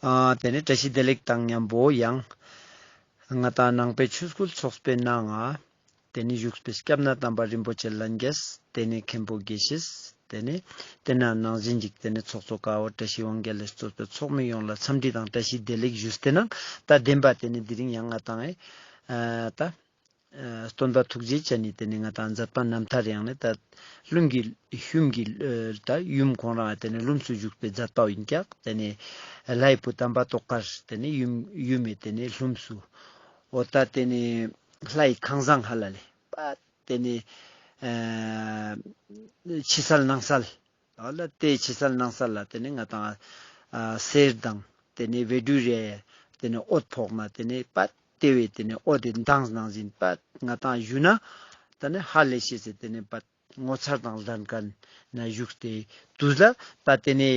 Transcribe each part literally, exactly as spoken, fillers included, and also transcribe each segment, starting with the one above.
ཨ་ཏེ་ནེ་བཀྲ་ཤིས་བདེ་ལེགས་དང་ཉམ་པོ་ཡང་ང་ཏང་ནང་པའི་ཆོས་སྐུལ་ཚོགས་པའི་ནང་ང་ཏེ་ནེ་བཞུགས་པའི་སྐྱབས་གནས་དམ་པ་རིན་པོ་ཆེ་ལྷན་རྒྱས། ཏེ་ནེ་མཁན་པོ་དགེ་བཤེས། ཏེ་ནེ་ཏེ་ན་ནང་བཞིན་ཅིག་ཏེ་ནེ་ཚོགས་གཙོ་ཀ་བོ་བཀྲ་ཤིས་དབང་རྒྱལ་ལས་གཙོས་པའི་ཚོགས་མི་ཡོངས་ལ་འཚམས་འདྲི་དང་བཀྲ་ཤིས་བདེ་ལེགས་ཞུས་ཏེ་ནང་ད་བདེན་པ་ཏེ་ནེ་དེ་རིང་ཡང་ང་ཏང་ཨེ་ད་སྟོན་པ་ཐུགས་རྗེ་ཅན་ནི་ཏེ་ནེ་ང་ཏང་མཛད་པ་རྣམ་ཐར་ཡང་ནི་ད་ཀླུ་གི་ཡུམ་གྱི་ད་ཡུམ་ཁོང་རང་ཏེ་ནེ་ལྷུམས་སུ་བཞུགས་པའི་མཛད་པ་ཡིན་ཀྱག། ཏེ་ནེ་ལྷའི་བུ་དམ་པ་ཏོག་དཀར་ཏེ་ནེ་ཡུམ་ཡུམ་མི་ཏེ་ནེ་ལྷུམས་སུ་འོ་ད་ཏེ་ནེ་ལྷའི་ཁང་བཟང་ཧ་ལ་ལེ་པ་ཏེ་ནེ་ཨ་ཕྱི་གསལ་ནང་གསལ་ཨ་ལ་ཏེ་ཕྱི་གསལ་ནང་གསལ་ལ་ཏེ་ནེ་ང་ཏང་ཨ་གསེར་དང་ཏེ་ནེ་བཻ་ཌཱུརྱ་ཏེ་ནེ་འོད་ཕོག་ན་ཏེ་ནེ་པ་ཏེ་བོའི་ཏེ་ནེ་འོད་དེ་མདངས་ནང་བཞིན་པ་ང་ཏང་ཞུ་ན་ཏེ་ནེ་ཧ་ལས་ཤེས་སེ་ཏེ་ནེ་པ་ངོ་མཚར་དང་ལྡན་མཁན་ན་བཞུགས་ཏེ་དུས་ལ་ད་ཏེ་ནེ་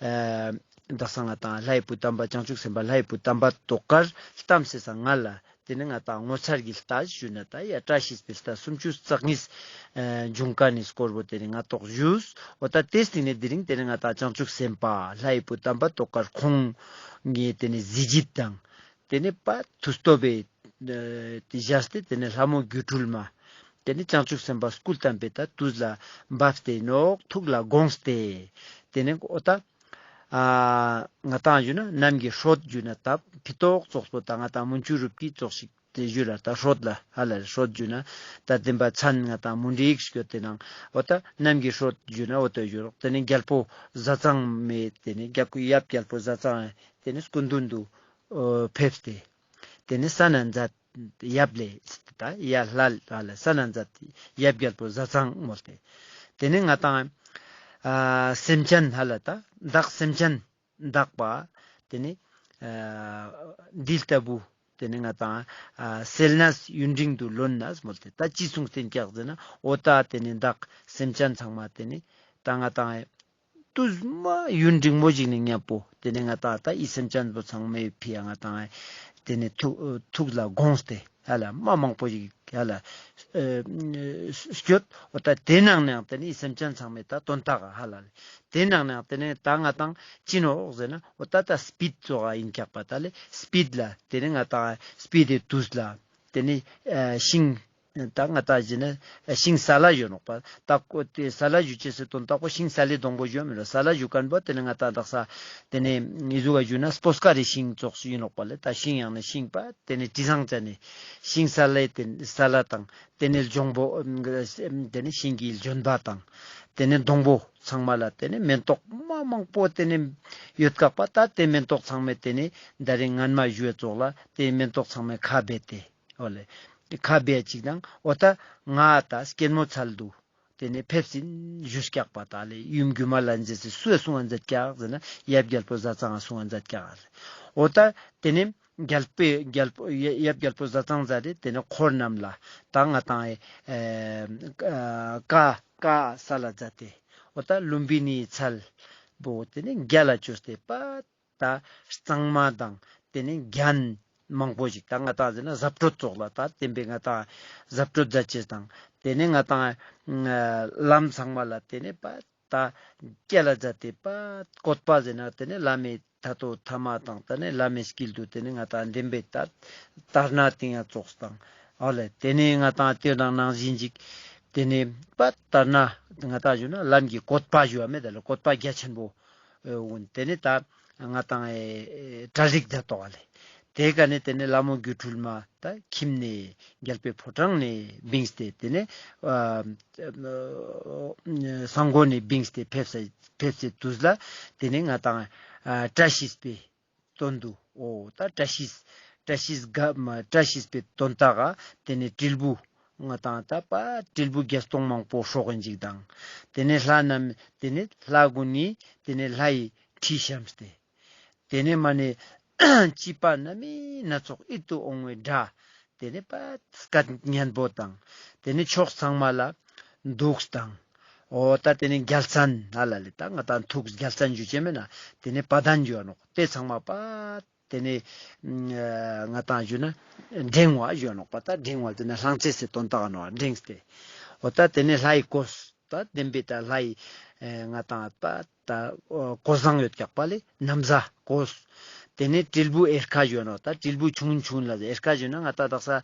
ཨ་དག་ས་ང་ཏང་ལྷའི་བུ་དམ་པ་བྱང་ཆུབ་སེམས་དཔའ་ལྷའི་བུ་དམ་པ་ཏོག་དཀར་ལྟམས་སེ་ས་ང་ལ་ཏེ་ནེ་ང་ཏང་ངོ་མཚར་གྱི་ལྟ་ཞུ་ན་ད་ཡ་བཀྲ་ཤིས་པའི་ལྟ་སུམ་ཅུ་རྩ་གཉིས་ཨ་འབྱུང་མཁན་ནི་སྐོར་བོ་ཏེ་ནེ་ང་ཏོག་ཞུས། འོ་ད་ཏེ་སྟིང་ནེ་དེ་རིང་ཏེ་ནེ་ང་ཏང་བྱང་ཆུབ་སེམས་དཔའ་ལྷའི་བུ་དམ་པ་ཏོག་དཀར་ཁོང་ངི་ཏེ་ནེ་གཟི་བརྗིད་དང་ཏེ་ནེ་པ་མཐུ་སྟོབས་པའི་ཨ་ཏེ་བཞག་སྟེ་ཏེ་ནེ་ལྷ་མོ་སྒྱུ་འཕྲུལ་མ་ཏེ་ནེ་བྱང་ཆུབ་སེམས་དཔའ་སྐུ་བལྟམས་པའི་ད་དུས་ལ་བབས་ཏེ་ནོག་ཐུགས་ལ་དགོངས་ཏེ་ཏེ་ནེ་འོ་ད་ཨ་ང་ཏང་ཞུ་ན་ནམ་གྱི་སྲོད་ཞུ་ན་ད་ཕི་ཏོག་ཙོགས་པོ་ད་ང་ཏང་མུན་ཆུ་རུབ་ཀྱི་ཙོགས་ཤིག་ཏེ་ཞུ་ལ་ད་སྲོད་ལ་ཧ་ལ་སྲོད་ཞུ་ན་ད་བདེན་པ་མཚན་ང་ཏང་མུན་རིག་སྐྱོད་དེ་ནང་འོ་ད་ནམ་གྱི་སྲོད་ཞུ་ན་འོ་ད་ཞུ་རོག། ཏེ་ནེ་རྒྱལ་པོ་ཟས་གཙང་མའི་ཏེ་ནེ་རྒྱལ་པོ་ཡབ་རྒྱལ་པོ་ཟས་གཙང་ཏེ་ནེ་སྐུ་མདུན་དུ་ཨོ་ཕེབས་ཏེ་ཏེ་ནེ་ས་ན་མཛད་ཡབ་ལེ་ད་ཡ་ལྷ་ལ་ས་ན་མཛད་ཡབ་རྒྱལ་པོ་ཟས་གཙང་མོལ་ཏེ་ཏེ་ནེ་ང་ཏང་ཨ་སེམས་ཅན་ཧ་ལ་ད་བདག་སེམས་ཅན་བདག་པ་ཏེ་ནེ་ཨ་འདི་ལྟ་བུ་ཏེ་ནེ་ང་ཏང་ཨ་སེལ་ནས་ཡུན་རིང་དུ་ལོན་ནས་མོལ་ཏེ་ད་ཅི་གསུངས་ཏེ་ཀྱག་ཟེར་ན་འོ་ད་ཏེ་ནེ་བདག་སེམས་ཅན་ཚང་མ་ཏེ་ནེ་ད་ང་ཏང་ཨེ་དུས་མ་ཡུན་རིང་མོ་ཞིག་ནེ་ཉམ་པོ་ཏེ་ནེ་ང་ཏང་ད་ཨི་སེམས་ཅན་པོ་ཚང་མའི་ཕི་ཡ་ང་ཏང་ཨེ་ཏེ་ནེ་ཐུགས་ཐུགས་ལ་དགོངས་ཏེ་ཧ་ལ་མ་མང་པོ་ཞིག་ཧ་ལ་ཨེ་སྐྱོད། འོ་ད་ཏེ་ནང་ནའང་ཏེ་ནེ་ཨི་སེམས་ཅན་ཚང་མའི་ད་དོན་དག་ཧ་ལ་ལེ། ཏེ་ནང་ནའང་ཏེ་ནེ་ད་ང་ཏང་ཅི་ནོག་ཟེར་ན་འོ་ད་ད་སྤིད་ཙོགས་ཨིན་ཀྱག་པ་ད་ལེ་སྤིད་ལ་ཏེ་ནེ་ང་ཏང་སྤིད་དེ་དུས་ལ་ཏེ་ནེ་ཨ་ཤིང་ད་ང་ཏང་ཞུ་ན་ཤིང་ས་ལ་ཞུ་ནོག་པ། ད་ཀོ་ཏེ་ས་ལ་ཞུ་ཅེས་སི་དོན་དག་པོ་ཤིང་ས་ལའི་སྡོང་པོ་ཞུ་མི་རུང་། ས་ལ་ཞུ་མཁན་པོ་ཏེ་ནེ་ང་ཏང་དག་ས་ཏེ་ནེ་ཨི་ཟུག་ག་ཞུ་ན་སྤོས་དཀར་རི་ཤིང་ཙོགས་ཤིག་ཨིན་ནོག་པ་ལེ། ད་ཤིང་ཡང་ན་ཤིང་པ་ཏེ་ནེ་དྲི་བཟང་ཅན་ནི་ཤིང་ས་ལའི་ཏེ་ས་ལ་དང་ཏེ་ནེ་ལྗོན་པོ་ཏེ་ནེ་ཤིང་གི་ལྗོན་པ་དང་ཏེ་ནེ་སྡོང་པོ་ཚང་མ་ལ་ཏེ་ནེ་མེན་ཏོག་མ་མང་པོ་ཏེ་ནེ་ཡོད་ཀྱག་པ། ད་ཏེ་མེན་ཏོག་ཚང་མའི་ཏེ་ནེ་ད་རེས་སྔན་མ་ཞུ་བའི་ཙོགས་ལ་ཏེ་མེན་ཏོག་ཚང་མའི་ཁ་བེ་ཏེ། འོ་ལེ། ཁ་བེ་ཅིག་དང་འོ་ད་ང་ད་སྐྱེད་མོས་ཚལ་དུ་ཏེ་ནེ་ཕེབས་ཨིན་ཞུས་ཀྱག་པ། ད་ལེ་ཡུམ་སྒྱུ་མ་ལྷ་མཛེས་སི་སུའི་གསུང་ང་མཛད་ཀྱག་ཟེར་ན་ཡབ་རྒྱལ་པོ་ཟས་གཙང་ང་གསུང་ང་མཛད་ཀྱག་ལེ། འོ་ད་ཏེ་ནེ་རྒྱལ་པོའི་རྒྱལ་པོ་ཡབ་རྒྱལ་པོ་ཟས་གཙང་མཛད་དེ་ཏེ་ནེ་འཁོར་རྣམས་ལ་ད་ང་ཏང་ཨེ་ཀ་ཀ་ས་ལ་མཛད་དེ་འོ་ད་ལུམ་བི་ནིའི་ཚལ་བོ་ཏེ་ནེ་རྒྱལ་ལ་བཅོས་ཏེ་པ་ད་གཙང་མ་དང་ཏེ་ནེ་རྒྱན་མང་པོ་ཞིག་ད་ང་ཏང་ཟེར་ན་གཟབ་སྤྲོས་ཙོགས་ལ་ད་བསྟན་པའི་ང་ཏང་གཟབ་སྤྲོས་མཛད་ཅེས་དང་ཏེ་ནེ་ང་ཏང་ལམ་ཚང་མ་ལ་ཏེ་ནེ་པ་ད་རྒྱལ་ལ་མཛད་དེ་པ་བཀོད་པ་ཟེར་ན་ཏེ་ནེ་བླ་མའི་ད་ཏོ་ཐ་མ་དང་ཏེ་ནེ་བླ་མའི་དཀྱིལ་དུ་ཏེ་ནེ་ང་ཏང་བདེན་པའི་ད་ལྟར་སྣང་སྟེང་ཡ་ཙོགས་དང་འོ་ལེ་ཏེ་ནེ་ང་ཏང་ཏེ་དང་ནང་བཞིན་ཅིག་ཏེ་ནེ་པ་ལྟར་སྣང་ང་ཏང་ཞུ་ན་ལམ་གྱི་བཀོད་པ་ཞུ་བ་མེད་ད་ལེ་བཀོད་པ་རྒྱ་ཆེན་པོ། འོན་ཏེ་ནེ་ད་ང་ཏང་ཨེ་གྲ་སྒྲིག་མཛད་དོག་ལེ། ཏེ་ཀ་ནེ་ཏེ་ནེ་ལྷ་མོ་སྒྱུ་འཕྲུལ་མ་ད་ཁྱིམ་ནེ་རྒྱལ་པོའི་ཕོ་བྲང་ནེ་བིངས་ཏེ་ཏེ་ནེ་ཨ་གསང་སྒོ་ནེ་བིངས་ཏེ་ཕེབས་སེ་ཕེབས་སེ་དུས་ལ་ཏེ་ནེ་ང་ཏང་ཨ་བཀྲ་ཤིས་པའི་དོན་དུ་འོ་ད་བཀྲ་ཤིས་བཀྲ་ཤིས་ག་མ་བཀྲ་ཤིས་པའི་དོན་དག་ག་ཏེ་ནེ་དྲིལ་བུ་ང་ཏང་ད་པ་དྲིལ་བུ་བརྒྱ་སྟོང་མང་པོ་སྲོག་ཨིན་ཅིག་དང་ཏེ་ནེ་ལྷ་རྣམས་ཏེ་ནེ་ལྷ་གུན་ནི་ཏེ་ནེ་ལྷའི་ཁྲི་བཤམས་ཏེ་ཏེ་ནེ་མ་ནེ་ཅི་པ་ན་མི་སྣ་ཚོགས་ཡིད་དུ་འོང་བའི་སྒྲ་ཏེ་ནེ་པ་སྐད་སྙན་པོ་དང་ཏེ་ནེ་ཕྱོགས་ཚང་མ་ལ་གདུགས་དང་འོ་ད་ཏེ་ནེ་རྒྱལ་མཚན་ཧ་ལ་ལེ་ད་ང་ཏང་ཐུགས་རྒྱལ་མཚན་ཞུ་ཅེས་མེད་ན་ཏེ་ནེ་བ་དན་ཞུ་བ་ནོག་ཏེ་ཚང་མ་པ་ཏེ་ནེ་ང་ཏང་ཞུ་ན་འགྲེང་བ་ཞུ་ནོག་པ། ད་འགྲེང་བ་ཏེ་ནེ་ལྷང་ཅེས་སི་དོན་དག་ནོག་འགྲེངས་ཏེ། འོ་ད་ཏེ་ནེ་ལྷའི་གོས་ད་བདེན་པའི་ད་ལྷའི་ང་ཏང་པ་ད་གོས་བཟང་ཡོད་ཀྱག་པ་ལེ་ན་བཟའ་གོས། དེ་ནས་དྲིལ་བུ་ཨེར་ཁ་ཞུ་ནོག། ད་དྲིལ་བུ་ཆུང་ངུན་ཆུང་ངུན་ལ་ཟེར། ཨེར་ཁ་ཞུ་ན་ང་ད་དག་ས་ཨ་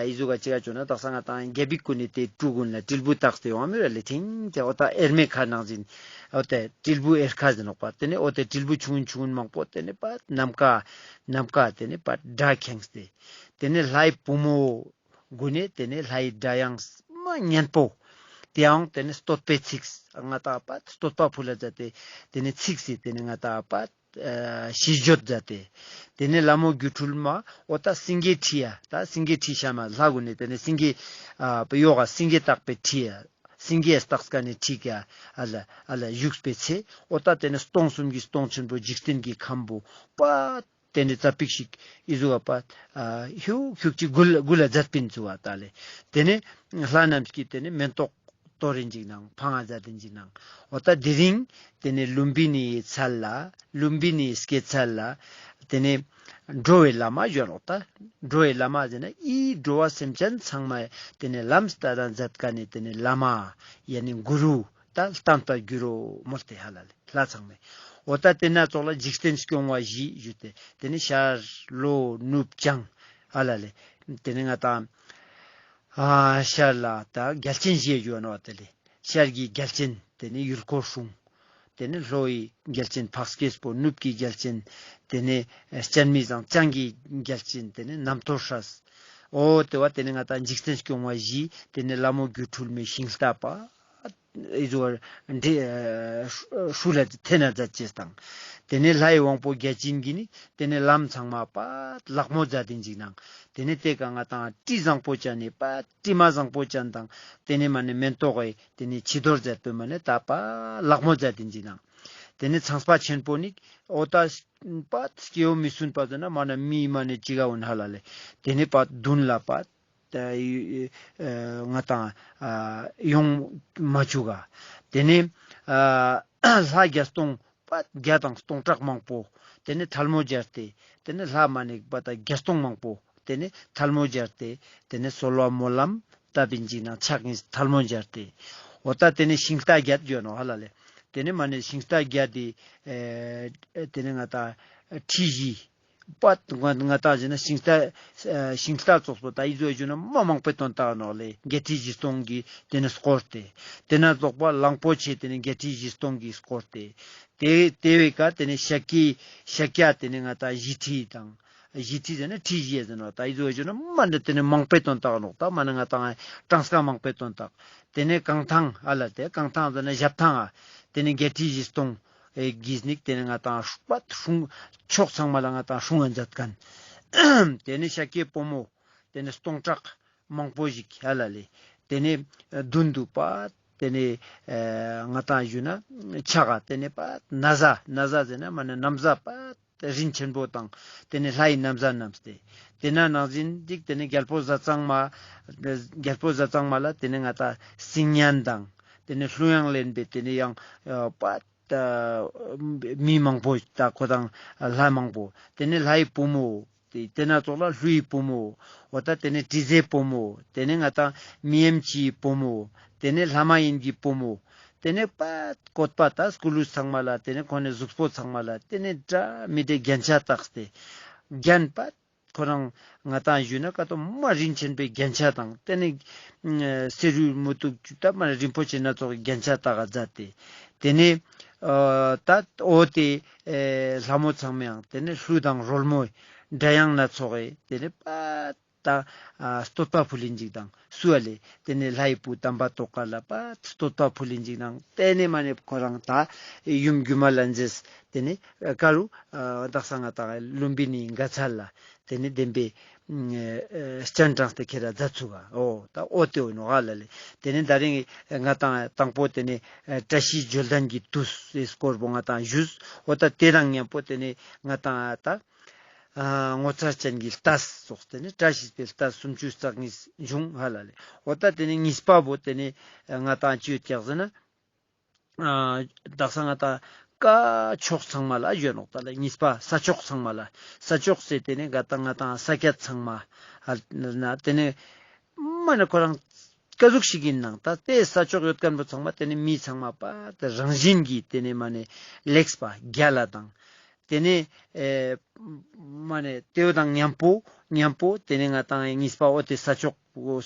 ཨི་ཟུག་ག་ཅི་ག་ཞུ་ན་དག་ས་ང་ད་རྒྱ་བི་ཀུན་ནི་དེ་ཀྲུ་ཀུན་ལ་དྲིལ་བུ་བཏགས་ཏེ་ཡོང་མི་ར་ལེ། ཐིང་ཅེ་འོ་ད་ཨེར་མེ་ཁ་ནང་བཞིན་འོ་དེ་དྲིལ་བུ་ཨེར་ཁ་ཟེར་ནོག་པ། དེ་ནས་འོ་དེ་དྲིལ་བུ་ཆུང་ངུན་ཆུང་ངུན་མང་པོ་དེ་ནས་པ་ནམ་མཁའ་ནམ་མཁའ་དེ་ནས་པ་སྒྲ་ཁེངས་ཏེ། དེ་ནས་ལྷའི་བུ་མོ་གུན་ནས་དེ་ནས་ལྷའི་སྒྲ་དབྱངས་མ་སྙན་པོ། དེའང་དེ་ནས་བསྟོད་པའི་ཚིག་ང་ད་པ་བསྟོད་པ་ཕུལ་ལ་མཛད་དེ། དེ་ནས་ཚིག་སི་དེ་ནས་ང་ད་པ་ཨ་ཤིས་བརྗོད་མཛད་དེ། དེ་ནས་ལྷ་མོ་སྒྱུ་འཕྲུལ་མ་འོ་ད་སེང་གེའི་ཁྲི་ཡ། ད་སེང་གེའི་ཁྲི་ཤ་མ་ལྷ་གུན་ནས་དེ་ནས་སེང་གེ་ཨ་ཡོག་ག་སེང་གེ་བཏགས་པའི་ཁྲི་ཡ། སེང་གེ་བཏགས་ཀ་ནས་ཁྲི་ཀ་ཨ་ལ་ཨ་ལ་བཞུགས་པའི་ཚེ། འོ་ད་དེ་ནས་སྟོང་གསུམ་གྱི་སྟོང་ཆེན་པོ་འཇིག་རྟེན་གྱི་ཁམས་པོ་པ་དེ་ནས་ཙ་པིག་ཞིག་ཨི་ཟུག་ག་པ་ཨ་ཧྱུག་ཧྱུག་ཅིག་འགུལ་འགུལ་ལ་མཛད་པིན་ཚུལ་བ་ད་ལེ། དེ་ནས་ལྷ་རྣམས་ཀྱིས་དེ་ནས་མེན་ཏོག་གཏོར་རིན་ཅིག་ནང་ཕང་ང་མཛད་དིན་ཅིག་ནང་། འོ་ད་དེ་རིང་དེ་ནས་ལུམ་བི་ནིའི་ཚལ་ལ་ལུམ་བི་ནིའི་སྐྱེད་ཚལ་ལ་དེ་ནས་འགྲོ་བའི་བླ་མ་ཞུ་ནོག། ད་འགྲོ་བའི་བླ་མ་ཟེར་ན་ཨི་འགྲོ་བ་སེམས་ཅན་ཚང་མ་དེ་ནས་ལམ་སྟན་ན་མཛད་ཀ་ནས་དེ་ནས་བླ་མ་ཡ་ནི་གུ་རུ་ད་ལྟ་མཐའ་གུ་རུ་མོལ་ཏེ་ཧ་ལ་ལེ། ལྷ་ཚང་མས། འོ་ད་དེ་ན་ཙོགས་ལ་འཇིག་རྟེན་སྐྱོང་བ་བཞི་ཞུ་སྟེ། དེ་ནས་ཤར་ལྷོ་ནུབ་བྱང་ཧ་ལ་ལེ། དེ་ནས་ང་ད་ཨ་ཤར་ལ་ད་རྒྱལ་ཆེན་བཞི་ཞུ་ནོག་དེ་ལེ། ཤར་གྱི་རྒྱལ་ཆེན་དེ་ནས་ཡུལ་འཁོར་སྲུང་། དེ་ནས་ལྷོ་ཡི་རྒྱལ་ཆེན་འཕགས་སྐྱེས་པོ། ནུབ་ཀྱི་རྒྱལ་ཆེན་དེ་ནས་སྤྱན་མི་བཟང་། བྱང་གི་རྒྱལ་ཆེན་དེ་ནས་རྣམ་ཐོས་སྲས། འོ་དེ་བ་དེ་ནས་ང་ད་འཇིག་རྟེན་སྐྱོང་བ་བཞི། དེ་ནས་ལྷ་མོ་སྒྱུ་འཕྲུལ་མའི་ཤིང་རྟ་པ། ཨི་ཟུག་འདི་ཧྲུ་ལ་ཐེ་ན་མཛད་ཅེས་དང་། དེ་ནས་ལྷའི་དབང་པོ་བརྒྱ་བྱིན་གྱིས་ནི་དེ་ནས་ལམ་ཚང་མ་པ་ལག་མོ་མཛད་དིན་ཅིག་ནང་། དེ་ནས་དེ་ཀ་ང་ད་སྤྲིན་བཟང་པོ་ཅན་ནི་པ་དྲི་མ་བཟང་པོ་ཅན་དང་། དེ་ནས་མ་ནི་མེན་ཏོག་གི་དེ་ནས་བྱི་དོར་མཛད་པོ་མ་ནི་ད་པ་ལག་མོ་མཛད་དིན་ཅིག་ནང་། དེ་ནས་ཚངས་པ་ཆེན་པོ་ནི་འོ་ད་པ་སྐྱེ་བོ་མི་སུན་པ་ཟེར་ན་མ་ནི་མི་མ་ནི་ཅི་ག་འོན་ཧ་ལ་ལེ། དེ་ནས་པ་མདུན་ལ་པ་ད་ང་ད་ཡོང་མ་བཅུག་ག། དེ་ནས་ལྷ་བརྒྱ་སྟོང་པ་བརྒྱ་དང་སྟོང་ཕྲག་མང་པོ་དེ་ནས་ཐལ་མོ་སྦྱར་ཏེ། དེ་ནས་ལྷ་མ་ནི་པ་ད་བརྒྱ་སྟོང་མང་པོ་དེ་ནས་ཐལ་མོ་སྦྱར་ཏེ། དེ་ནས་གསོལ་བ་སྨོན་ལམ་བཏབ་པིན་ཅིག་ནང་ཕྱག་གཉིས་ཐལ་མོ་སྦྱར་ཏེ། འོ་ད་དེ་ནས་ཤིང་རྟ་བརྒྱད་ཞུ་ནོག་ཧ་ལ་ལེ། དེ་ནས་མ་ནི་ཤིང་རྟ་བརྒྱད་དེ་དེ་ནས་ང་ད་ཁྲི་བཞི་པ་ང་ང་ད་ཟེར་ན་ཤིང་རྟ་ཤིང་རྟ་ཙོགས་པོ་ད་ཨི་ཟུག་ཞུ་ན་མ་མང་པོའི་དོན་དག་ནོག་ལེ། བརྒྱད་ཁྲི་བཞི་སྟོང་གི་དེ་ནས་བསྐོར་ཏེ། དེ་ན་ཙོགས་པ་གླང་པོ་ཆེ་དེ་ནས་བརྒྱད་ཁྲི་བཞི་སྟོང་གི་བསྐོར་ཏེ། དེ་དེ་བའི་ཀ་དེ་ནས་ཤཱཀྱའི་ཤཱཀྱ་དེ་ནས་ང་ད་བཞི་ཁྲི་དང་། བཞི་ཁྲི་ཟེར་ན་ཁྲི་བཞི་ཟེར་ནོག། ད་ཨི་ཟུག་ཞུ་ན་མ་འདྲ་དེ་ནས་མང་པོའི་དོན་དག་ནོག། ད་མ་ནི་ང་ད་གྲངས་ཀ་མང་པོའི་དོན་དག། དེ་ནས་རྐང་ཐང་ཨ་ལ་དེ་རྐང་ཐང་ཟེར་ན་ཞབས་ཐང་ཨ། དེ་ནས་བརྒྱད་ཁྲི་བཞི་སྟོང་ཨེ་གིས་ནིག། དེ་ནས་ང་ད་པ་སྲུང་ཕྱོགས་ཚང་མ་ལ་ང་ད་སྲུང་བ་མཛད་མཁན། དེ་ནས་ཤཱཀྱའི་བུ་མོ་དེ་ནས་སྟོང་ཕྲག་མང་པོ་ཞིག་ཧ་ལ་ལེ། དེ་ནས་མདུན་དུ་པ་དེ་ནས་ང་ད་ཞུ་ན་ཕྱག་ག་དེ་ནས་པ་ན་བཟའ། ན་བཟའ་ཟེར་ན་མ་ནི་ན་བཟའ་པ་རིན་ཆེན་པོ་དང་། དེ་ནས་ལྷའི་ན་བཟའ་བསྣམས་ཏེ། དེ་ན་ནང་བཞིན་ཅིག་དེ་ནས་རྒྱལ་པོ་ཟས་གཙང་མ། རྒྱལ་པོ་ཟས་གཙང་མ་ལ་དེ་ནས་ང་ད་སིལ་སྙན་དང་། དེ་ནས་གླུ་དབྱངས་ལེན་པའི་དེ་ནས་ཡང་པ་མི་མང་པོ་ད་ཁོ་དང་ལྷ་མང་པོ། དེ་ནས་ལྷའི་བུ་མོ། དེ་དེ་ན་ཙོགས་ལ་ཀླུའི་བུ་མོ། འོ་ད་དེ་ནས་དྲི་ཟའི་བུ་མོ། དེ་ནས་ང་ད་མི་ཡམ་ཆིའི་བུ་མོ། དེ་ནས་ལྷ་མ་ཡིན་གྱི་བུ་མོ། དེ་ནས་པ་བཀོད་པ་ད་སྐུ་ལུས་ཚང་མ་ལ། དེ་ནས་ཁོ་ནས་གཟུགས་པོ་ཚང་མ་ལ་དེ་ནས་འདྲ་མི་འདྲའི་རྒྱན་ཆ་བཏགས་ཏེ། རྒྱན་པ་ཁོ་རང་ང་ད་ཞུ་ན་ཀ་ཏོ་མ་རིན་ཆེན་པའི་རྒྱན་ཆ་དང་། དེ་ནས་ཨ་བསེ་རུའི་མུ་ཏིག་ད་མ་རིན་པོ་ཆེ་སྣ་ཚོགས་ཀྱི་རྒྱན་ཆ་བཏགས་མཛད་དེ། དེ་ནས་ཨ་ད་འོ་དེ་ཨེ་ལྷ་མོ་ཚང་མའང་དེ་ནས་གླུ་དང་རོལ་མོའི་སྒྲ་དབྱངས་སྣ་ཚོགས་ཀྱིས་དེ་ནས་པ་ད་ཨ་བསྟོད་པ་ཕུལ་ལིན་ཅིག་དང་སུ་ཨ་ལེ། དེ་ནས་ལྷའི་བུ་དམ་པ་ཏོག་དཀར་ལ་པ་བསྟོད་པ་ཕུལ་ལིན་ཅིག་དང་། དེ་ནས་མ་ནས་ཁོ་རང་ད་ཡུམ་སྒྱུ་མ་ལྷ་མཛེས་དེ་ནས་ཨ་ཀ་རུ་ཨ་དག་ས་ང་ད་ལུམ་བི་ནིའི་མགར་ཚལ་ལ་དེ་ནས་བདེན་པའི་ཨ་སྤྱན་དྲངས་ཏེ་ཁྱེར་ར་མཛད་ཚུགས་ག། འོ་ད་འོ་དེ་འོ་ནོག་ཧ་ལ་ལེ། དེ་ནས་ད་རིང་ང་ད་དང་པོ་དེ་ནས་ཨ་བཀྲ་ཤིས་བརྗོད་ལྡན་གྱི་དུས་སི་སྐོར་པོ་ང་ད་ཞུས། འོ་ད་དེ་དང་མཉམ་པོ་དེ་ནས་ང་ད་ད་ཨ་ངོ་མཚར་ཅན་གྱི་ལྟས་སོགས་དེ་ནས་བཀྲ་ཤིས་པའི་ལྟས་སུམ་ཅུ་རྩ་གཉིས་འབྱུང་ཧ་ལ་ལེ། འོ་ད་དེ་ནས་གཉིས་པ་བོ་དེ་ནས་ང་ད་ཅི་ཡོད་ཀྱག་ཟེར་ན། ཨ་དག་ས་ང་ད་ཀ་ཕྱོགས་ཚང་མ་ལ་ཞུ་ནོག། ད་ལེ་གཉིས་པ་ས་ཕྱོགས་ཚང་མ་ལ། ས་ཕྱོགས་ཟེར་དེ་ནས་ང་ད་ང་ད་ས་ཁྱད་ཚང་མ་ཨ་ན་དེ་ནས་མ་ནི་ཁོ་རང་ཀ་ཟུག་ཞིག་ཡིན་ནང་ད་དེ་ས་ཕྱོགས་ཡོད་མཁན་པོ་ཚང་མ་དེ་ནས་མི་ཚང་མ་པ་དེ་རང་བཞིན་གྱིས་དེ་ནས་མ་ནི་ལེགས་པ་རྒྱལ་ལ་དང་། ཏེ་ནེ་ཨེ་མ་ནེ་ཏེ་བོ་དང་ཉམ་པོ་ཉམ་པོ་ཏེ་ནེ་ང་ཏང་གཉིས་པ་འོ་ཏེ་ས་ཕྱོགས་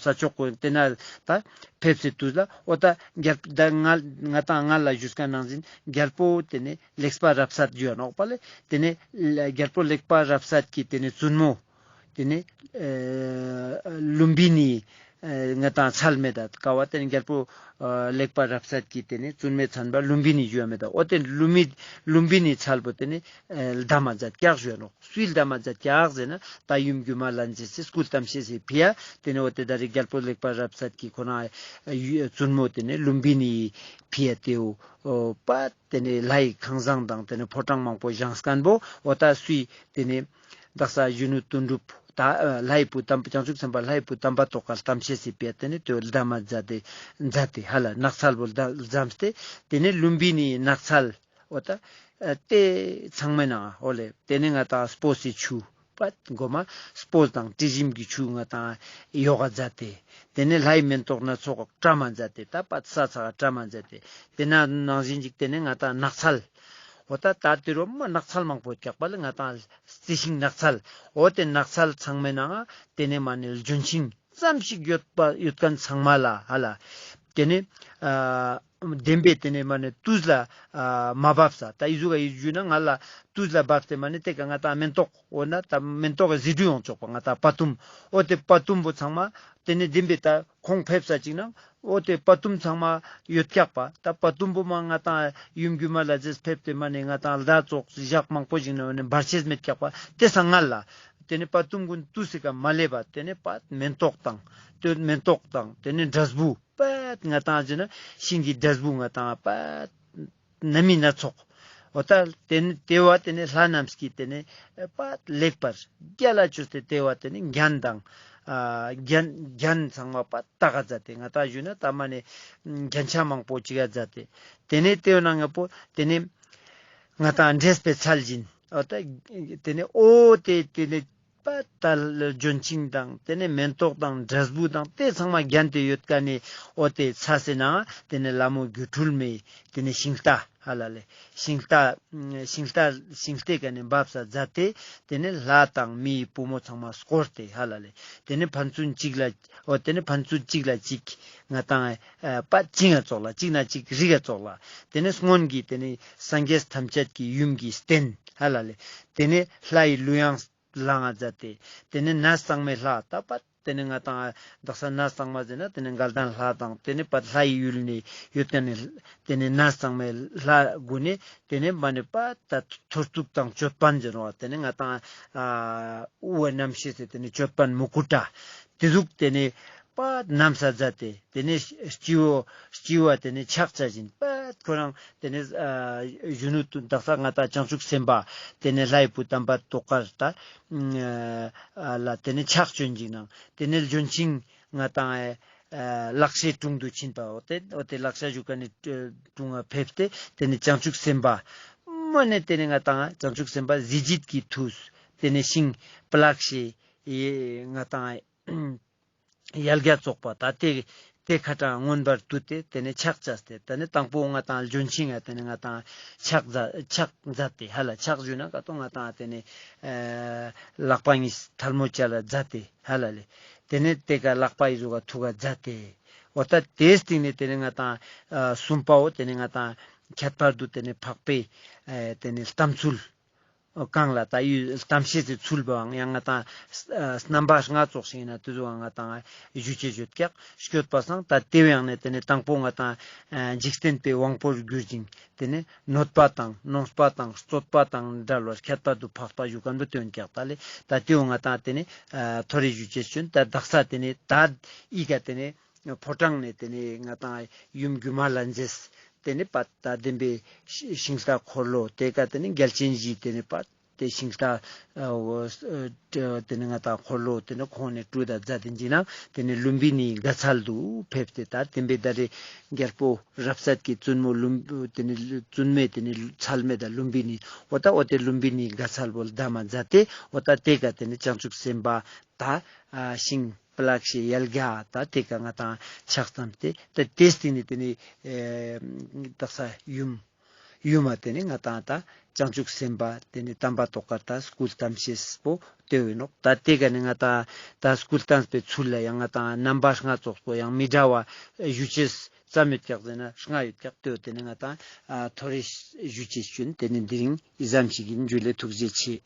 ས་ཕྱོགས་གུན་ཏེ་ན་ད་ཕེབས་སེ་དུས་ལ་འོ་ད་རྒྱལ་ད་ང་ང་ཏང་ང་ལ་ཞུས་ཀ་ནང་བཞིན་རྒྱལ་པོ་ཏེ་ནེ་ལེགས་པ་རབ་གསལ་ཞུ་ཡ་ནོག་པ་ལེ། ཏེ་ནེ་རྒྱལ་པོ་ལེགས་པ་རབ་གསལ་གྱི་ཏེ་ནེ་བཙུན་མོ་ཏེ་ནེ་ཨེ་ལུམ་བི་ནི་ཨེ་ང་ཏང་ཚལ་མེད་ད་ཀ་བ་ཏེ་ནེ་རྒྱལ་པོ་ཨེ་ལེགས་པ་རབ་གསལ་གྱི་ཏེ་ནེ་བཙུན་མོའི་མཚན་པ་ལུམ་བི་ནི་ཞུ་ཡ་མེད་ད། འོ་ཏེ་ལུམ་བི་ལུམ་བི་ནི་ཚལ་པོ་ཏེ་ནེ་ཨེ་ལྡམ་མ་མཛད་ཀྱག་ཞུ་ཡ་ནོག། སུའི་ལྡམ་མ་མཛད་ཀྱག་ཟེར་ན་ད་ཡུམ་སྒྱུ་མ་ལྷ་མཛེས་སི་སྐུ་བལྟམས་ཤེས་སི་ཕི་ཡ་ཏེ་ནེ་འོ་ཏེ་ད་རེ་རྒྱལ་པོ་ལེགས་པ་རབ་གསལ་གྱི་ཁོ་ན་ཨེ་བཙུན་མོ་ཏེ་ནེ་ལུམ་བི་ནི་ཕི་ཡ་ཏེའོ་པ་ཏེ་ནེ་ལྷའི་ཁང་བཟང་དང་ཏེ་ནེ་ཕོ་བྲང་མང་པོ་བཞེངས་མཁན་པོ་འོ་ད་སུའི་ཏེ་ནེ་དག་ས་གཞོན་ནུ་དོན་གྲུབ་ད་ལྷའི་བུ་དམ་པ་བྱང་ཆུབ་སེམས་དཔའ་ལྷའི་བུ་དམ་པ་ཏོག་དཀར་བལྟམས་ཤེས་སི་ཕི་ཡ་ཏེ་ནེ་ཏེའོ་ལྡམ་མ་མཛད་དེ་མཛད་དེ་ཧ་ལ་ནགས་ཚལ་པོ་ལྡམས་ཏེ་ཏེ་ནེ་ལུམ་བི་ནི་ནགས་ཚལ་འོ་ད་ཨ་ཏེ་ཚང་མའི་ནང་འོ་ལེ་ཏེ་ནེ་ང་ཏང་སྤོས་སི་ཆུ་པ་གོ་མ་སྤོས་དང་དྲི་ཞིམ་གྱི་ཆུ་ང་ཏང་ཡོག་ག་མཛད་དེ་ཏེ་ནེ་ལྷའི་མེན་ཏོག་སྣ་ཚོགས་བཀྲམ་མ་མཛད་དེ་ད་པ་ས་ཚ་ག་བཀྲམ་མ་མཛད་དེ་ཏེ་ན་ནང་བཞིན་ཅིག་ཏེ་ནེ་ང་ཏང་ནགས་ཚལ་འོ་ད་ད་ཏེ་རུ་མ་ནགས་ཚལ་མང་པོ་ཀྱག་པ་ལེ་ང་ཏང་རྩི་ཤིང་ནགས་ཚལ་འོ་ཏེ་ནགས་ཚལ་ཚང་མའི་ནང་ཏེ་ནེ་མ་ནེ་ལྗོན་ཤིང་ཙམ་ཞིག་ཡོད་པ་ཡོད་མཁན་ཚང་མ་ལ་ཧ་ལ། ཏེ་ནེ་ཨ་བདེན་པའི་ཏེ་ནེ་མ་ནེ་དུས་ལ་ཨ་མ་བབས་ས་ད་ཨི་ཟུག་ག་ཨི་ཟུག་ན་ང་ལ་དུས་ལ་བབས་ཏེ་མ་ནེ་ཏེ་ཀ་ང་ཏང་མེན་ཏོག་འོ་ན་ད་མེན་ཏོག་གི་ཟེ་འབྲུ་ཡོང་ཆོག་པ་ང་ཏང་པ་ཏུམ་འོ་ཏེ་པ་ཏུམ་པོ་ཚང་མ་ཏེ་ནེ་བདེན་པའི་ད་ཁོང་ཕེབས་ས་ཅིག་ན་འོ་ཏེ་པ་ཏུམ་ཚང་མ་ཡོད་ཀྱག་པ་ད་པ་ཏུམ་པོ་མ་ང་ཏང་ཡུམ་སྒྱུ་མ་ལྷ་མཛེས་ཕེབས་ཏེ་མ་ནེ་ང་ཏང་ལྡ་ཙོགས་ཞག་མང་པོ་ཞིག་ན་འོ་ནེ་འབར་ཆེས་མེད་ཀྱག་པ་ཏེ་སང་ང་ལ། ཏེ་ནེ་པ་ཏུམ་གུན་ཏུས་སི་ཀ་མ་ལེབ་པ་ཏེ་ནེ་པ་མེན་ཏོག་དང་ཏེ་མེན་ཏོག་དང་ཏེ་ནེ་འབྲས་བུ་པད་ང་ཏང་ཟེར་ན་ཤིང་གི་འབྲས་བུ་ང་ཏང་པད་སྣ་མིན་སྣ་ཚོགས། འོ་ད་ཏེ་ནེ་ཏེ་བ་ཏེ་ནེ་ལྷ་རྣམས་ཀྱིས་ཏེ་ནེ་པད་ལེགས་པར་རྒྱལ་ལ་བཅོས་ཏེ་ཏེ་བ་ཏེ་ནེ་རྒྱན་དང་ཨ་རྒྱན་རྒྱན་ཚང་མ་པད་ཏག་ག་མཛད་དེ་ང་ཏང་ཞུ་ན་ད་མ་ནེ་རྒྱན་ཆ་མང་པོ་ཅིག་ག་མཛད་དེ་ཏེ་ནེ་ཏེ་བ་ནང་ང་པོ་ཏེ་ནེ་ང་ཏང་འབྲེལ་པའི་ཚལ་བཞིན། འོ་ད་ཏེ་ནེ་འོ་ཏེ་ཏེ་ནེ་པད་ད་ལྗོན་ཤིང་དང་ཏེ་ནེ་མེན་ཏོག་དང་འབྲས་བུ་དང་ཏེ་ཚང་མ་རྒྱན་ཏེ་ཡོད་ཀ་ནེ་འོ་ཏེ་ཚ་སེ་ན་ཏེ་ནེ་ལ་མོ་སྒྱུ་འཕྲུལ་མའི་ཏེ་ནེ་ཤིང་རྟ་ཧ་ལ་ལེ། ཤིང་རྟ་ཤིང་རྟ་ཤིང་རྟའི་ཀ་ནེ་བབས་ས་མཛད་དེ་ཏེ་ནེ་ལྷ་དང་མིའི་བུ་མོ་ཚང་མ་བསྐོར་ཏེ་ཧ་ལ་ལེ། ཏེ་ནེ་ཕན་ཚུན་གཅིག་ལ་འོ་ཏེ་ནེ་ཕན་ཚུན་གཅིག་ལ་གཅིག་ང་ཏང་ཨ་པ་བཅིངས་ཡ་ཙོགས་ལ་གཅིག་ན་གཅིག་རིག་ཡ་ཙོགས་ལ། ཏེ་ནེ་སྔོན་གྱི་ཏེ་ནེ་སངས་རྒྱས་ཐམས་ཅད་ཀྱི་ཡུམ་གྱི་རྟེན་ཧ་ལ་ལེ། ཏེ་ནེ་ལྷ་ཡི་གླུ་དབྱངས་བླངས་ང་མཛད་དེ། ཏེ་ནེ་གནས་གཙང་མའི་ལྷ་ད་པ་ཏེ་ནེ་ང་ཏང་དག་ས་གནས་གཙང་མ་ཟེར་ན་ཏེ་ནེ་དགའ་ལྡན་ལྷ་དང་ཏེ་ནེ་པ་ལྷ་ཡི་ཡུལ་ནེ་ཡོད་ཀ་ནེ་ཏེ་ནེ་གནས་གཙང་མའི་ལྷ་གུན་ནེ་ཏེ་ནེ་མ་ནེ་པ་ད་ཐོར་ཚུགས་དང་ཅོད་པན་ཟེར་བ་ཏེ་ནེ་ང་ཏང་ཨ་དབུ་བ་བསྣམས་ཤེས་སི་ཏེ་ནེ་ཅོད་པན་མུ་ཀུ་ཊ་ཏེ་ཟུག་ཏེ་ནེ་པ་བསྣམས་ས་མཛད་དེ་ཏེ་ནེ་སྤྱི་བོ་སྤྱི་བོ་ཏེ་ནེ་ཕྱག་བྱ་བཞིན་པ་ཁོ་རང་ཏེ་ནེ་ཨ་གཞོན་ནུ་དང་དག་ས་ང་ཏང་བྱང་ཆུབ་སེམས་དཔའ་ཏེ་ནེ་ལྷའི་བུ་དམ་པ་ཏོག་དཀར་ད་ཨ་ལ་ཏེ་ནེ་ཕྱག་བྱོན་ཅིག་ནང་ཏེ་ནེ་ལྗོན་ཤིང་ང་ཏང་ཨ་ལག་ཤེས་དྲུང་དུ་ཕྱིན་པ་འོ་ཏེ་འོ་ཏེ་ལག་ཤེས་ཞུ་ཀ་ནེ་དྲུང་ང་ཕེབས་ཏེ་ཏེ་ནེ་བྱང་ཆུབ་སེམས་དཔའ་མ་ནེ་ཏེ་ནེ་ང་ཏང་བྱང་ཆུབ་སེམས་དཔའ་གཟི་བརྗིད་ཀྱི་མཐུས་ཏེ་ནེ་ཤིང་པ་ལག་ཤེས་ང་ཏང་ཡལ་ག་ཙོགས་པ་ད་ཏེ་ཏེ་ཁ་ཏང་མངོན་པར་བསྡུས་ཏེ་ཏེ་ནེ་ཕྱག་བྱས་ཏེ་ཏེ་ནེ་དང་པོ་ང་ཏང་ལྗོན་ཤིང་ང་ཏེ་ནེ་ང་ཏང་ཕྱག་མཛད་ཕྱག་མཛད་དེ་ཧ་ལ་ཕྱག་ཞུ་ན་ཀ་ཏོ་ང་ཏང་ཏེ་ནེ་ཨ་ལག་པ་གཉིས་ཐལ་མོ་སྦྱར་ལ་མཛད་དེ་ཧ་ལ་ལེ། ཏེ་ནེ་ཏེ་ཀ་ལག་པ་ཡི་ཟུག་ག་ཐུག་ག་མཛད་དེ་འོ་ད་ཏེའི་སྟིང་ནེ་ཏེ་ནེ་ང་ཏང་ཨ་གསུམ་པའོ་ཏེ་ནེ་ང་ཏང་ཁྱད་པར་དུ་ཏེ་ནེ་འཕགས་པའི་ཨ་ཏེ་ནེ་གཏམ་ཚུལ་གང་ལ་ད་ཡུལ་གཏམ་བཤད་དེ་ཚུལ་བའང་ཡང་ང་ཏང་ཨ་རྣམ་པ་ལྔ་ཙོགས་ཤིག་ཡིན་ན་དེ་ཚོའང་ང་ཏང་ཞུ་ཅེས་ཡོད་ཀྱག་སྐྱོད་པ་སང་ད་དེ་བའང་ནས་དེ་ནས་དང་པོ་ང་ཏང་ཨ་འཇིག་རྟེན་པའི་དབང་པོར་གྱུར་ཅིང་དེ་ནས་གནོད་པ་དང་གནོད་པ་དང་རྩོད་པ་དང་བྲལ་བར་ཁྱད་པར་དུ་འཕགས་པ་ཞུ་མཁན་པོ་སྟོན་ཀྱག་ད་ལེ། ད་དེའོ་ང་ཏང་དེ་ནས་ཨ་ཐོ་རེ་ཞུ་ཅེས་བྱོན། ད་དག་ས་དེ་ནས་ད་ཨི་ཀ་དེ་ནས་ཕོ་བྲང་ནས་དེ་ནས་ང་ཏང་ཡུམ་སྒྱུ་མ་ལྷ་མཛེས་དེ་ནས་པ་ད་བདེན་པའི་ཤིང་རྟ་འཁོར་ལོ་དེ་ཀ་དེ་ནས་རྒྱལ་ཆེན་བཞི་དེ་ནས་པ་དེ་ཤིང་རྟ་དེ་ནས་ང་ཏང་འཁོར་ལོ་དེ་ནས་ཁོང་ནས་སྤྲུལ་ད་མཛད་དེ་འཇིག་ན་དེ་ནས་ལུམ་བི་ནིའི་དགའ་ཚལ་དུ་ཕེབས་ཏེ་ད་བདེན་པའི་ད་རེ་རྒྱལ་པོ་རབ་གསལ་གྱི་བཙུན་མོ་ལུམ་དེ་ནས་བཙུན་མོའི་དེ་ནས་ཚལ་མེད་ད་ལུམ་བི་ནི་འོ་ད་འོ་དེ་ལུམ་བི་ནིའི་དགའ་ཚལ་བོ་ལ་གདམས་མཛད་དེ་འོ་ད་དེ་ཀ་དེ་ནས་བྱང་ཆུབ་སེམས་དཔའ་ད་ཨ་ཤིང་པ་ལག་ཤེས་ཡལ་ག་ད་དེ་ཀ་ང་ཏང་ཕྱག་བརྩམས་ཏེ་ད་དེའི་སྟེང་ནས་དེ་ནས་ཨེ་དག་ས་ཡུམ་ ཡུམ་མ་ཏེ་ནེ་ང་ཏང་ད་བྱང་ཆུབ་སེམས་དཔའ་ཏེ་ནེ་དམ་པ་ཏོག་དཀར་ད་སྐུ་བལྟམས་ཤེས་པོ་ཏེ་ཡོད་ནོག། ད་ཏེ་ཀ་ནེ་ང་ཏང་ད་སྐུ་བལྟམས་པའི་ཚུལ་ལ་ཡང་ང་ཏང་རྣམ་པ་ལྔ་ཙོགས་པོ་ཡང་མི་འདྲ་བ་ཞུ་ཅེས་ཙམ་ཡོད་ཀྱག་ཟེར་ན་ལྔ་ཡོད་ཀྱག། ཏེ་ཡོད་ཏེ་ནེ་ང་ཏང་ཨ་ཐོ་རེ་ཞུ་ཅེས་ཞུ་ན་ཏེ་ནེ་འདི་རིང་ཨི་ཙམ་ཞིག་ཨིན། ཇུ་ལེ། ཐུགས་རྗེ་ཆེ།